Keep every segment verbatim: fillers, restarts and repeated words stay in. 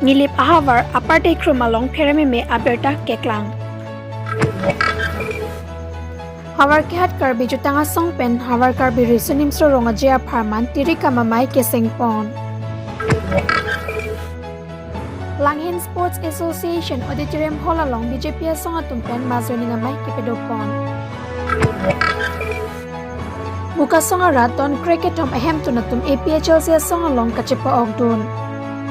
Nilip ahavar Upper Dekhrum along pherememe abirta keklang. Havar Kehat Karbi Jutang Asong pen Havar Karbi Riso Nimso Rong Aje apharman Tirikam Amei kesengpon. Langhin Sports Association Auditorium Hall along B J P asong atum pen mass joining amei kepadopon. Bokasong arat ton krekethom ahemtun atum A P H L C asong along kachepa-okdun.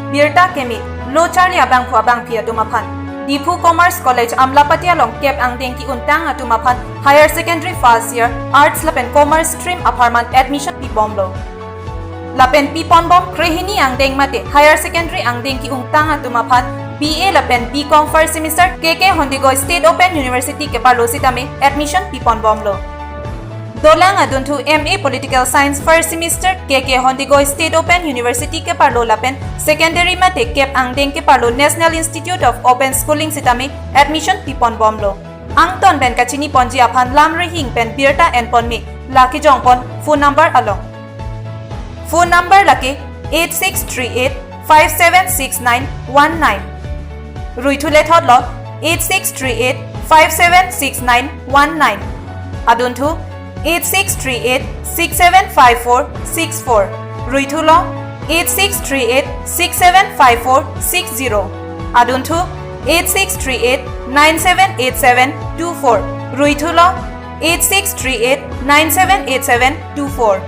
Birta keme, lo charli abangphu abangphi atum aphan. Diphu Commerce College Amlapati along kep angdeng ki-untang atum aphan Higher Secondary First Year Arts lapen Commerce Stream apharman admission pibomlo. Lapen piponbom krehini angdeng mate Higher Secondary angdeng ki-untang atum aphan B A lapen B Com First Semester K K Hondigoy State Open University keparlo sitame admission piponbomlo. Dolang adunthu M A Political Science First Semester K K Hondigoy State Open University keparlo lapen Secondary mate kep angdeng keparlo National Institute of Open Schooling sitame admission piponbomlo. Angton pen kachiniponji aphan lam rihing pen birta enponme, la kejongpon phone number along. Phone number lake eight six three eight five seven six nine one nine. Ruithu lethotlo eight six three eight five seven six nine one nine. Adunthu eight six three eight six seven five four six four. Ruithulo eight six three eight six seven five four six zero. Adunthu eight six three eight nine seven eight seven two four. Ruithulo eight six three eight nine seven eight seven two four.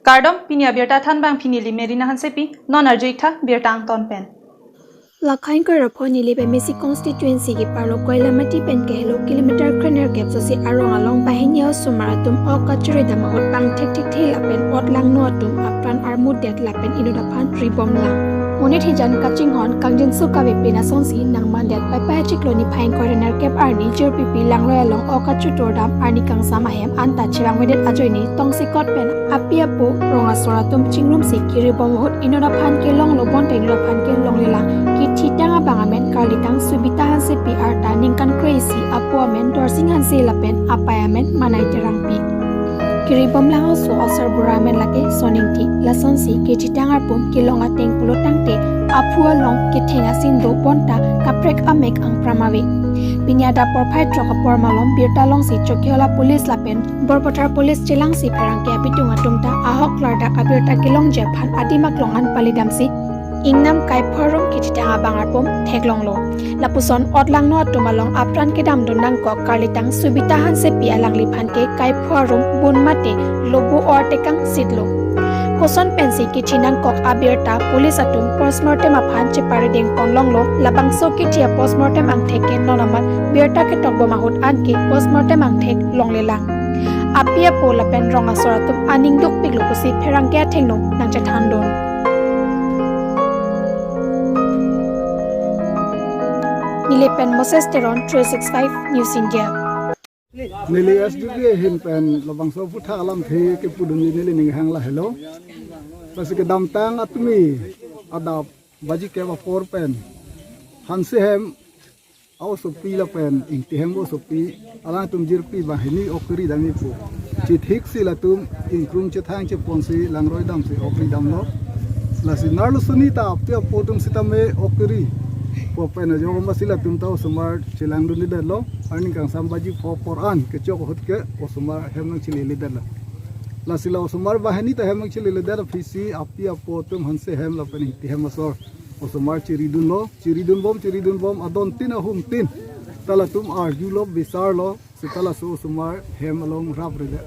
Kardom, pini abirta thanbang pini neli Merina Hansepi, non arju-ik tha birta angton pen. Lakhain Koirapho Nilip M A C constituency keparlo Koilamati pen kehelo kilometer krenerkep sosi arong along banghini osomar atum ok kachuri dam ahut bang thekthekthe lapen ot langno atum apran armudet lapen inut aphan ribomlang. Monit hijan kachinghon kangjinso kave pen asonsi nangmandet Paipai achiklo niphai ingkoi ra nerkep arni jirpipi langroi along ok kachutur dam arni kangsam ahem anta chevangvedet ajoine tongsekot pen api apo rong asor atum chingrumsi kiribom ahut inut aphan kelonglo bonta inut aphan ke longlelang. Kithitang abang amen karlitang Subita Hansepi arta ningkan kre-isi, apo amen Dorsing Hanse lapen apei amen Manai Terangpi. Kiribomlang oso asor bura amen lake Soningthi. Lasonsi kithitang arpum kelong ateng pulotangte aphu along ketheng asin do bonta kaprek amek angpram ave. Pini adap porphai throk apor malom birta longsi Chokihola Police lapen Borpathar Police chelangsi pherangke abitung atum ta ahok klardak abirta kelongji aphan adim aklong an palidamsi ingnam kaipho arum kithitang abang arpum theklonglo. Lapuson ot langno atum along apran kedamdun nangkok karlitang Subita Hansepi alangliphan ke kaipho arum bun mate lobo or tekang sitlo. Koson pensi kithi nangkok abirta police atum postmortem aphan cheparideng ponlonglo, labangso kithi a postmortem angthek ke non amat birta ketokbom ahut anke postmortem angthek longlelang. Api apo lapen rong asor atum aning dukpiklo pusi pherangke athengno nangchethandun. Nilip pen Moses Teron, three six five News India. Neli S D P A ahin pen labangso aphuthak alamthe kepudunji neli ninghang lahelo. Lasi kedamtang atumi adap baji kep apor pen Hanse hem a-osopi lapen Ingti hem osopi alangtum jirpi banghini ok kiri damji pu. Chithiksi latum ingkrung chethang cheponsi langroi damsi ok kiri damlo. Lasi narlo suni ta api apo atum sitame ok kiri pu pen ajo masi latum ta osomar chelangdundedetlo. Arni kangsam baji pho apor an kechok ahut ke osomar hem nangchelidetlo. Lasi la osomar banghini ta hem nangchelidet aphisi api apo atum Hanse hem lapen Ingti hem asor osomar chiridunlo, chiridunbom, chiridunbom, adon tin ahum tin ta latum arjulo, bisarlo, seta laso osomar hem along rapredet.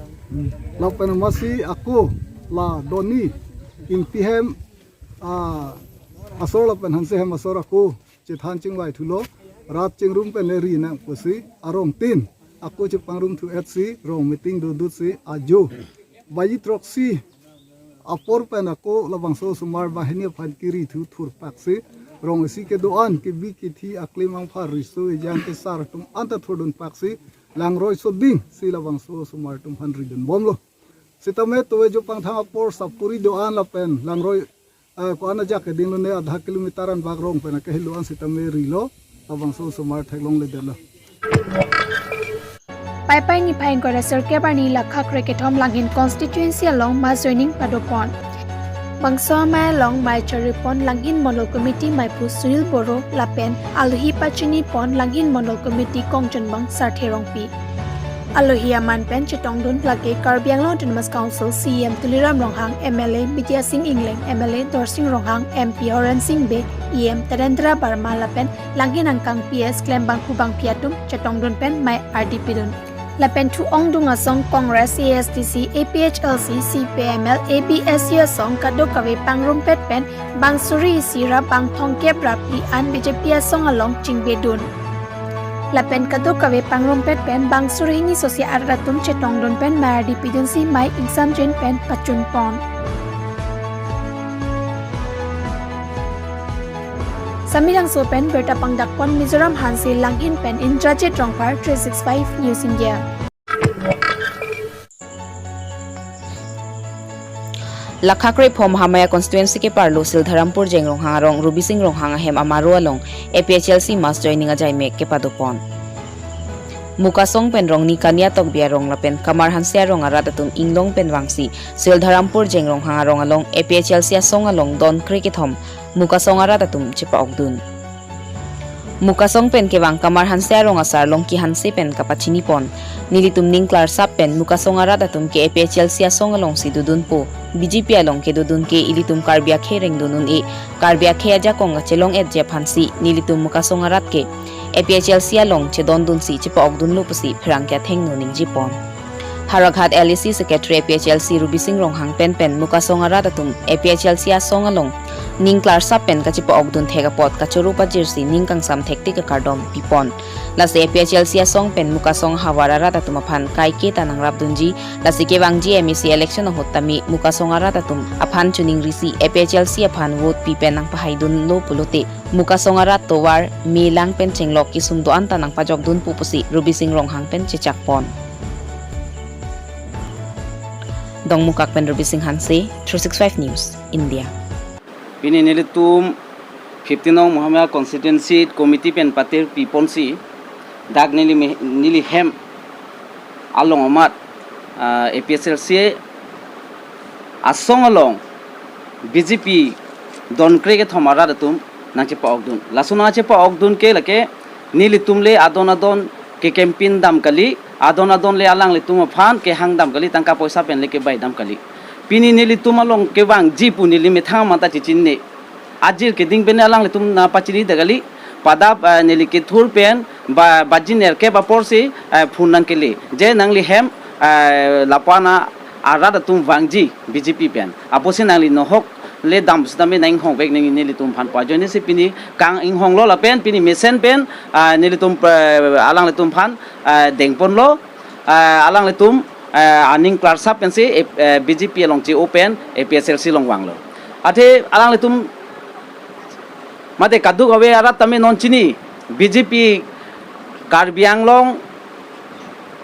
Lapen amatsi ako la donni Ingti hem, ah, asor lapen Hanse hem asor ako chethan chingvaithulo, rat chingrum pen eri nang pusi arong tin ako chepangrumthu-etsi rong meeting dodutsi ajo baji throksi apor pen ako labangso osomar banghini aphan kirithu thurpaksi rong isi kedo-an kebi kithi aklim angphar riso ejang kesar atum anta thurdunpaksi langroi sodingsi labangso osomar atum aphan ridunbomlo. Sitame tovejo pangthang apor sapuri do-an lapen langroi, eh, ko-an ajak keding lone adha kilometer an bak rong pen akehelo an sitame rilo, labangso osomar theklongledetlo. Paipai niphai ingkoi ra sirkep arni lakha krekethom Langhin constituency along mass joining padopon. Bangso amei along mei charipon Langhin Mondol Committee meiphu Sunil Boro lapen alohi pachinipon Langhin Mondol Committee kongchunbang Sarthe Rongpi. Alohi aman pen chetongdun lake Karbi Anglong Autonomous Council C E M Tuliram Ronghang, M L A Bidya Sing Engleng, M L A Dorsing Ronghang, M P Horen Sing Bey, E M Tarendra Verma lapen Langhin angkang P S klembangphu bangphi atum chetongdun pen mei ardi pidun. Lapen thu ongdung asong Congress, A S D C, A P H L C, C P I M L, A B S U asong kadokave pangrumpet pen bang suri isi ra bang thomkep ra phli an B J P asong along chingbedun. Lapen kadokave pangrumpet pen bang suri hini sosi arat atum chetongdun pen mei ardi pidunsi mei ingsamjin pen pachunpon. Samirangso pen birta pangdakpon Mizoram Hanse Langhin pen Indrajit Rongphar, three six five News India. Lakha krephom Hamaya constituency keparlo Sildharampur Jeng Ronghang arong Rubi Sing Ronghang ahem amaro along A P H L C mass joining ajaimek kepadopon. Mukasong pen Rongni Kania Tokbi arong lapen Kamar Hanse arong arat atum inglong pen vangsi Sildharampur Jeng Ronghang arong along A P H L C asong along don kre kethom Mukasong arat atum chepa-okdun. Mukasong pen kevang Kamar Hanse arong asar Longki Hanse pen kapachinipon, nelitum ning klarsap pen Mukasong arat atum ke A P H L C asong alongsi dodunpo, B J P along kedodun ke ilitum Karbi akhei rengdun un-e, Karbi akhei ajakong kachelong-etji aphansi nelitum Mukasong arat ke A P H L C along chedondunsi chepa-okdunlo pusi pherangke athengno ningjepon. Howraghat L A C Secretary A P H L C Rubi Sing Ronghang pen pen Mukasong arat atum A P H L C asong along ning klarsap pen kachepa-okdun thek apot kachoro pajirsi ning kangsam thektik akardom pipon. Lasi A P H L C asong pen Mukasong havar arat atum aphan kaike ta nangrapdunji, lasi kevangji M A C election ahut tame Mukasong arat atum aphan chuningrisi A P H L C aphan vote pi pen nangpahaidunlo pulote Mukasong arat tovar, me, lang pen chenglok kesung do-an ta nangpajokdunpo pusi Rubi Sing Ronghang pen chechakpon. Dongmukak pen Rubi Sing Hanse, three six five News India. Pini nelitum fifteen nong Mahamaya Constituency Committee pen patir piponsi dak neli me-, neli hem along amat, ah, A P H L C asong along B J P don kre kethom arat atum nangchepa-okdun. Laso nangchepa-okdun ke lake nelitum le adon adon ke campaign dam kali, adon adon le alanglitum aphan kehang dam kali, tangka poisa pen le kebai dam kali. Pini nelitum along kevangji pu neli methang mata chechinine. Ajir keding pen alanglitum nangpachini da kali, pada, eh, neli kethur pen ba, baji nerkep aporsi, eh, phone nangkele. Je nangli hem, eh, lapu-an arat atum vangji B J P pen. Apotsi nangli nohok le dam sitame nang-inghongvek nang nelitum aphan pu ajoinesi pini kang-inghonglo lapen pini mesen pen, ah, nelitum, eh, alanglitum aphan, ah, dengponlo, ah, alanglitum, ah, aning klarsap pensi, eh, eh, B J P along che-o pen A P H L C along vanglo. Athe alanglitum mate kadokave arat tame non chini B J P Karbi Anglong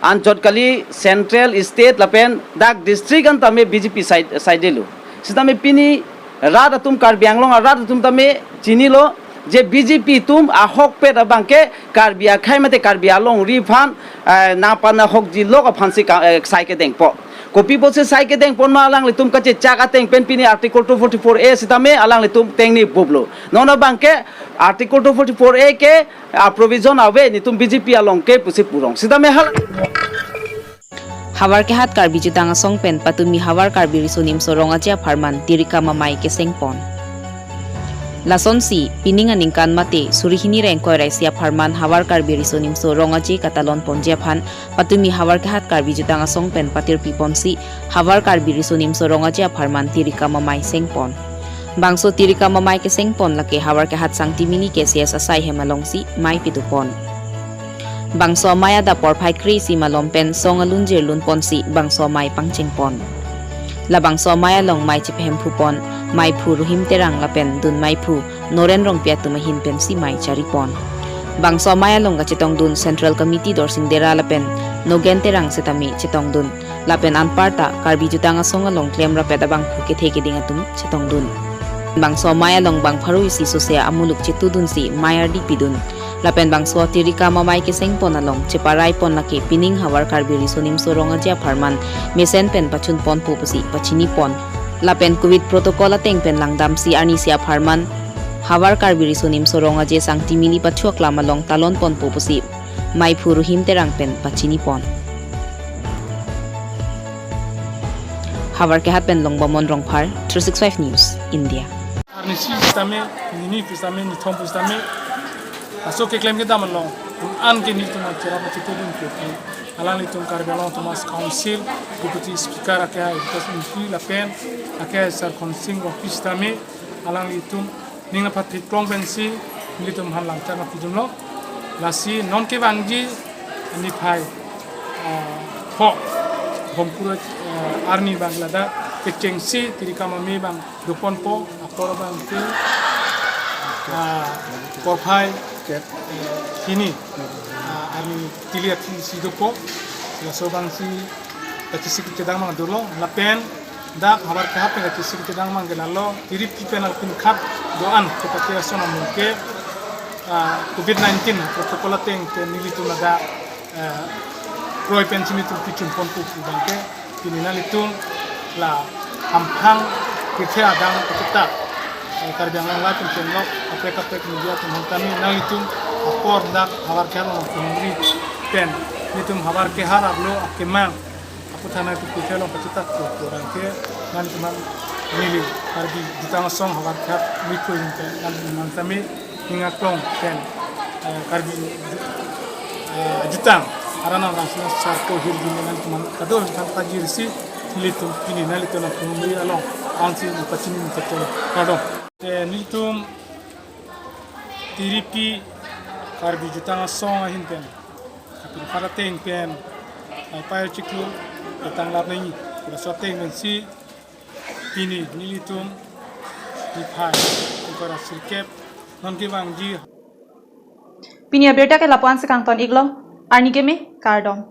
anchot kali, central, state lapen dak district an tame B J P side, side lo. Sitame pini rat atum Karbi Anglong arat atum tame chinilo je B J P atum ahokpet abang ke Karbi akhei mate Karbi alongri aphan, eh, nangpanahokji lok aphansi ka, eh, sai kedengpo. Kopi pusi sai kedengpon ma alanglitum kachechak ateng pen pini Article two forty-four A sitame alanglitum tengni bublo. Non abang ke Article two forty-four A ke a provision ave netum B J P along ke pusi purong. Sitame hal. Havar kehat Karbi Jutang Asong pen patumi Havar Karbi Riso Nimso Rong Aje apharman Tirika Mamai kesengpon. Lasonsi, pining aningkan mate, suri hini ra ingkoi ra isi apharman Havar Karbi Riso Nimso Rong Aje katalonponji aphan, patumi Havar kehat Karbi Jutang Asong pen patirpiponsi, Havar Karbi Riso Nimso Rong Aje apharman Tirika Mamai sengpon. Bangso Tirika Mamai kesengpon lake Havar kehat Sangti Mini K C S asai hem alongsi mei pitupon. Bangso amei adap porphai kre-isi malom pen song alunjir lunponsi bangso amei pangchengpon. Labangso amei along mei chepahemphupon, meiphu Ruhim Terang lapen dun meiphu Noren Rongpi atum ahin pensi mei charipon. Bangso amei along kachetongdun Central Committee Dorsing Dera lapen Nogen Terang setame chetongdun. Lapen anparta Karbi Jutang Asong along klem rapet abangphu kethe keding atum chetongdun. Bangso amei along bang pharo isi sose amuluk chetudunsi mei ardi pidun. Lapen bangso Tirika Mamai kesengpon along cheparaipon lake pining Havar Karbi Riso Nimso Rong Aje apharman mesen pen pachunponpo pusi pachinipon. Lapen Covid protocol ateng pen langdamsi arnisi apharman Havar Karbi Riso Nimso Rong Aje Sangti Mili Pathu Aklam along talon ponpo pusi Maiphu Ruhim Terang pen pachini pon. Havar Kehat pen Longbamon Rongphar, three six five News, India. Arnisi sitame, nini sitame, nithom sitame, aso keklem kedam along, an ke nelitum cherap chitudun ke, alanglitum Karbi Anglong Autonomous Council Deputy Speaker ake hai, Vikas Ingti lapen ake hai Sar Khonsing Rongpi sitame, alanglitum ning aphan theklong pensi nelitum aphan langchak nangpidunlo. Lasi non kevangji niphai, ah, pho, Bhomkuru, ah, arni abang ladak kechengsi tirikam ame abang doponpo, apor abang ke, ah, porphai, eh, hini, ah, arni tili athisi dopo, laso abangsi kachesik kachedang abang dolo, lapen dak Havar Kehat pen kachesik kachedang abang ke lalo, tirip pen alpin khat do-an kepate ason amung ke, ah, Covid nineteen protocol ateng ke nelitum ladak, eh, kroi pensi nelitum pichun ponpo pu abang ke, pini nanglitum la hamphang pirthe adang pachitak, eh, Karbi Anglong latum chenglok, kaprek kaprek media atum aphan tame nanglitum apor dak Havar Kehat along pumri pen nelitum Havar Kehat arlo akemang aphuthak nangtum pirthe along pachitak pu pu abang ke nanglitum aphan neli Karbi Jutang Asong Havar Kehat Miphu ahin pen nanglitum aphan tame ning aklong pen, eh, Karbi, eh, Jutang aranam rangsina sarpo hirjume nangtum aphan kadokave aphan pajirsi nelitum pini nanglitum aphan pumri along ansi pachini nangketong. Kardom. Eh, nelitum tiripi Karbi Jutang Asong ahin pen, kapil para ateng pen, ai payo chiklo, petang lap nangji, laso ateng pensi pini nelitum niphai ingkoi ra sirkep non kevangji. Pini abirta ke lapu-an si kangton iklo, arni keme, kardom.